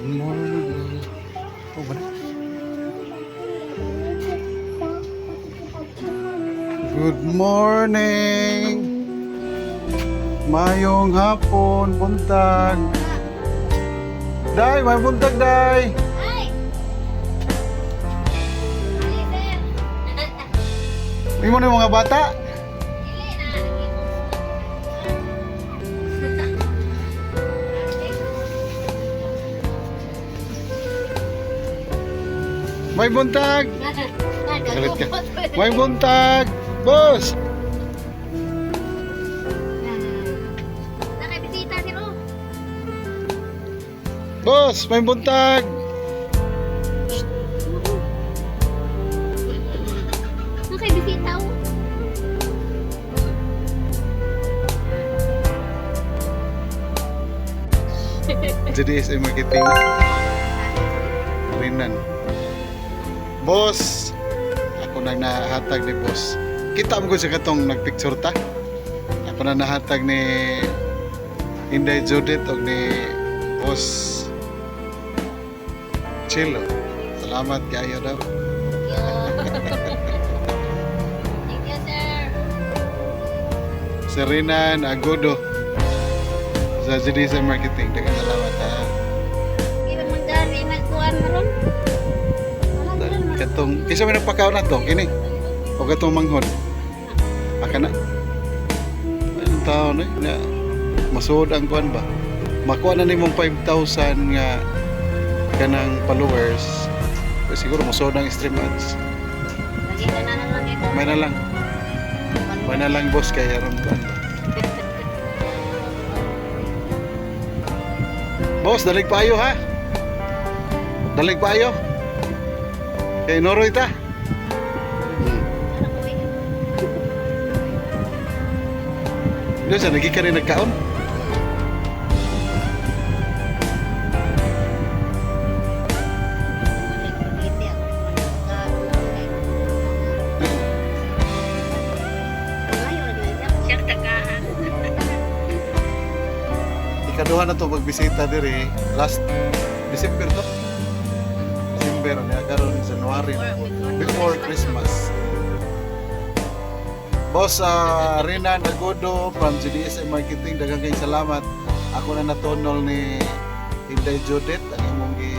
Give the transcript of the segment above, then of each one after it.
Morning. Oh, ba? Good morning. Mayong hapon, buntag. Day, may buntag, day. Ay! Ali, sir. Imo na yung mga bata. Dili na. May buntag. Galit ka. May buntag. Boss. Nakabisita sir oh. Boss, may buntag. Nakabisita oh. GDSA Marketing. Rinan. Boss, ako nang nahatag ni boss. Kita mo ko sa katong nagpicture ta. Ako na nahatag ni Inday Judith og ni Boss Chilo. Salamat kayo daw. Thank you, sir. Si Rinan Agudo sa GDSA Marketing. Daghang salamat ha. Di ba manggani magkuan ron? Wala ron. Katong kinsa may nagpakaon na to kini. O katong manghod. Aka na. Anong taon eh na masuod ang kuan ba. Makuha na nimong 5,000 nga kanang followers. Pero siguro masuod ang stream ads. Lagi ka na lang ito. May na lang. May na lang, boss, kay aron kuan ba. Boss, dalig payo ha. Dalig payo. Kay Noroy ta. Doon sa nagika rin nagkaon. Ikaduha na to pagbisita diri last December to. December niya karon January na po. Before Christmas. Boss Rina Nagodo from GDSM Marketing, daghang kayong salamat. Ako na natonol ni Inday Judith ang imong gi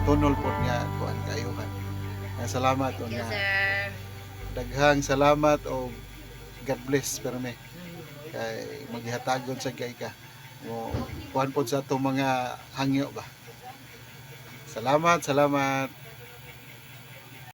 tunol po niya kuan kaayuhan. Kaya salamat Thank you, niya. sir. Daghang salamat o God bless perme kay maghihatagon sa kay ka mo kuan pod sa atong mga hangyo ba. Salamat, salamat.